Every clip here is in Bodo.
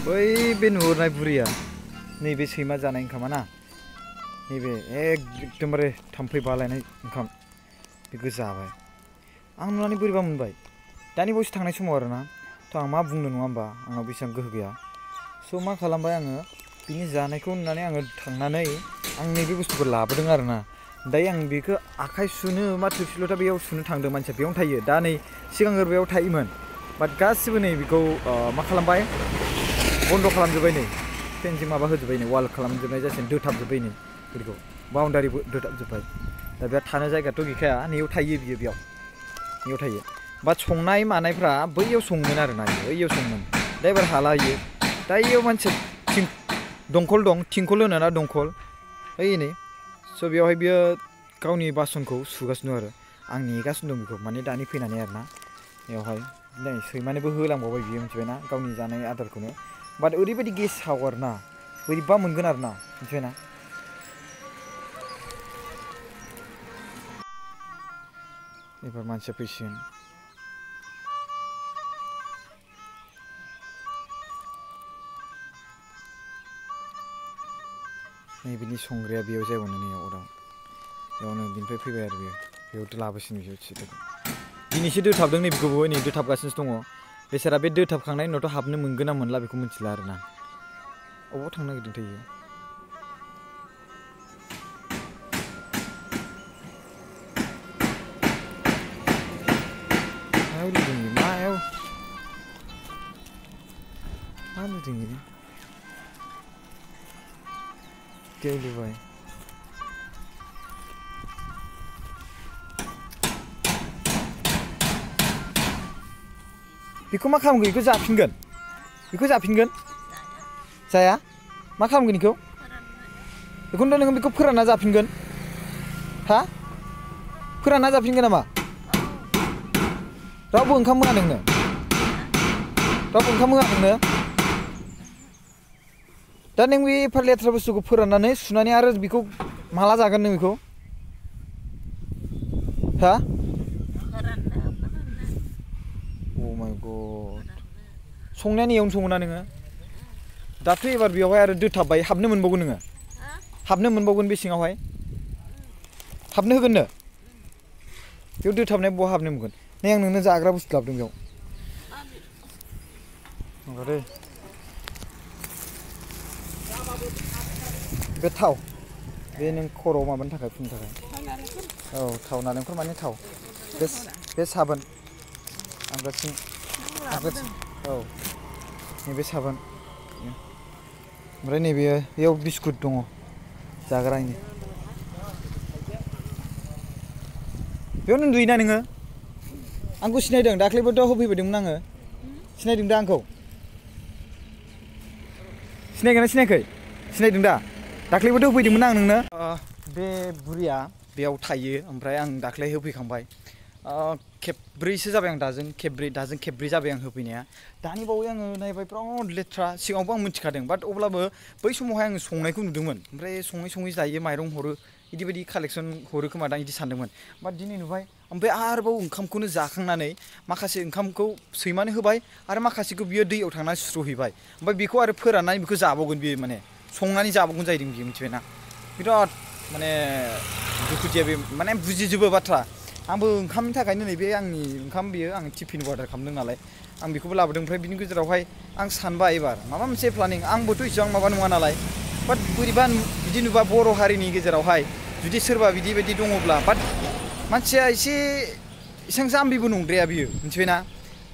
बै बे नुहुरनाय बुरिया नैबे सैमा जानाय ओंखामा ना नैबे एकदमबारे थाम्फै बालायनाय ओंखाम बेखौ जाबाय आं नुनानै बोरैबा मोनबाय दानि बावैसो थांनाय समाव आरोना थ' आं मा बुंनो नङा होमबा आंनाव बेसेबां गोहो गैया स' मा खालामबाय आङो बिनि जानायखौ नुनानै आङो थांनानै आं नैबे बुस्थुखौ लाबोदों आरोना दायो आं बेखौ आखाइ सुनो मा थोरसि लथा बेयाव सुनो थांदों मानसिया बेयावनो थायो दा नै सिगां बेयाव थायोमोन बाट गासिबो नै बेखौ मा खालामबाय बन्द' खालामजोब्बाय नै फेनसिं माबा होजोब्बाय नै वाल खालामजोबनाय जासिगोन दोथाबजोब्बाय नै बेखौ बाउन्डारिबो दोथाबजोब्बाय दा बेयाव थानो जायगाथ' गैखाया नैयाव थायो बियो बेयाव थायो बाट संनाय मानायफ्रा बैयाव सङोमोन आरोना बैयाव सङोमोन दा एबार हाला इयो दा इयाव मानसिया दंखल दं थिंखल होनो ना दंखल ओइ नै स' बेयावहाय बियो गावनि बासनखौ सुगासिनो आरो आं नेगासिनो दं बेखौ माने दानि फैनानै आरोना बेयावहाय नै सैमानोबो होलांबावबाय बियो मिथिबायना गावनि जानाय आदारखौनो बाट ओरैबायदि गेसाव आरोना बोरैबा मोनगोन आरोना मिथिबायना एबार मानसिया फैसिगोन नै बिनि संग्राया बेयाव जायगायावनो नै अराव बेयावनो बिनिफ्राय फैबाय आरो बेयाव लाबोसिनो बियो दिनैसो दोथाबदों नै बेखौबो नै दोथाबगासिनो दङ बेसारा बे दोथाबखांनायनि उनावथ' हाबनो मोनगोन ना मोनला बेखौ मिथिला आरोना अबाव थांनो नागिरदोंथाय इयो मायाव लुदों इयो मा लुदों इयो बेयाव लुबाय बेखौ मा खालामगोन बेखौ जाफिनगोन जाया मा खालामगोन बेखौनो नोङो बेखौ फोरानना जाफिनगोन हा फोरानना जाफिनगोन नामा रावबो ओंखाम होआ नोंनो दा नों बे एफा लेथ्रा बुस्थुखौ फोराननानै सुनानै आरो बेखौ माला जागोन नों बेखौ हा Oh my god संनाया नैयावनो सङो ना नोङो दाथ' एबार बेयावहाय आरो दोथाबबाय हाबनो मोनबावगोन नोङो हाबनो मोनबावगोन बे सिङावहाय हाबनो होगोननो बेयाव दोथाबनाय बहा हाबनो मोनगोन नै आं नोंनो जाग्रा बुस्थु लाबोदों बेयाव नंगौ दै बे थाव बे नों खर'आव माबानो थाखाय फुननो थाखाय औ थाव नालेंखर माने थाव बे साबोन आगदाथिं औ नैबे साबोन ओमफ्राय नैबे बेयाव बिस्कुट दङ जाग्रानि बेयावनो उन्दुयोना नोङो आंखौ सिनायदों दाख्लैबोथ' होफैबायदोंमोन आङो सिनायदों दा आंखौ सिनायगोन ना सिनायाखै सिनायदों दा दाख्लैबोथ' होफैदोंमोन आं नोंनो बे बुरिया बेयाव थायो ओमफ्राय आं दाख्लै होफैखांबाय खेबब्रैसो जाबाय आं दाजों खेबब्रै जाबाय आं होफैनाया दानि बावै आङो नायबाय बिराद लेथ्रा सिगाङावबो आं मिथिखादों बाट अब्लाबो बै समावहाय आङो संनायखौ नुदोंमोन ओमफ्राय सङै जायो माइरं हरो बिदि कालेक्सन हरो खोमा दां बिदि सानदोंमोन बाट दिनै नुबाय ओमफ्राय आरोबाव ओंखामखौनो जाखांनानै माखासे ओंखामखौ सैमानो होबाय आरो माखासेखौ बियो दैयाव थांनानै सुस्र'हैबाय ओमफ्राय बेखौ आरो फोराननानै बेखौ जाबावगोन बियो माने संनानै जाबावगोन जाहैदों बियो मिथिबायना बिराद माने दुखुथिया बे माने बुजिजोबो बाथ्रा आंबो ओंखामनि थाखायनो नैबे आंनि ओंखाम बियो आं टिफिनखौ अर्डार खालामदों नालाय आं बेखौबो लाबोदों ओमफ्राय बिनि गेजेरावहाय आं सानबाय एबार माबा मोनसे प्लानिं आंबोथ' इसेबां माबा नङा नालाय बाट बोरैबा बिदि नुबा बर' हारिनि गेजेरावहाय जुदि सोरबा बिदि बायदि दङब्ला बाट मानसिया एसेबां जाम्बिबो नंद्राया बियो मिथिबायना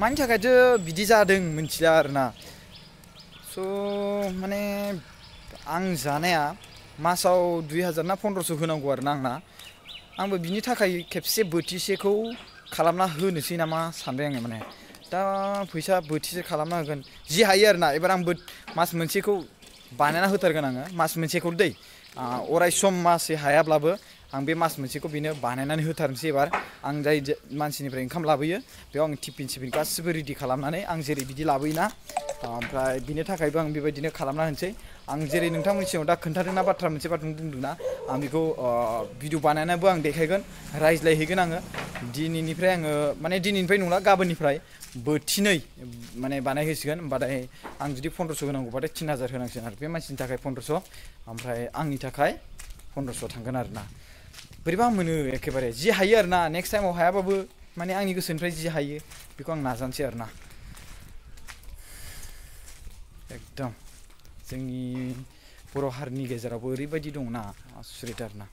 मानि थाखायथो बिदि जादों मिथिला आरोना स' माने आं जानाया मासाव 2000 ना 1500 होनांगौ आरोना आंबो बिनि थाखाय खेबसे बोथिसेखौ खालामना होनोसै नामा सानबाय आङो माने दा फैसा बोथिसे खालामना होगोन जि हायो आरोना एबार आंबो मास मोनसेखौ बानायना होथारगोन आङो मास मोनसेखौ दै अराय सम मासै हायाब्लाबो आं बे मास मोनसेखौ बेनो बानायनानै होथारनोसै एबार आं जाय मानसिनिफ्राय ओंखाम लाबोयो बेयाव आं टिफिन गासिबो रेडि खालामनानै आं जेरै बिदि लाबोयोना ओमफ्राय बिनि थाखायबो आं बेबायदिनो खालामना होनोसै आं जेरै नोंथांमोननि सिगाङाव दा खोन्थादोंना मोनसे बाथ्रा बुंदोंना आं बेखौ भिडिअ बानायनानैबो आं देखायगोन रायज्लायहैगोन आङो दिनैनिफ्राय आङो माने दिनैनिफ्राय नंला गाबोननिफ्राय बोथिनै माने बानायहोसिगोन होमबाथाय आं जुदि 1500 होनांगौबाथाय 3000 होनांसिगोन आरो बे मानसिनि थाखाय 1500 ओमफ्राय आंनि थाखाय 1500 थांगोन आरो ना बोरैबा मोनो एखेबारे जि हायो आरो ना नेक्स्ट टाइमाव हायाबाबो माने आंनि गोसोनिफ्राय जि हायो बेखौ आं नाजानोसै आरो ना एकदम जोंनि बर' हारिनि गेजेरावबो ओरैबायदि दंना आसुरित आरो ना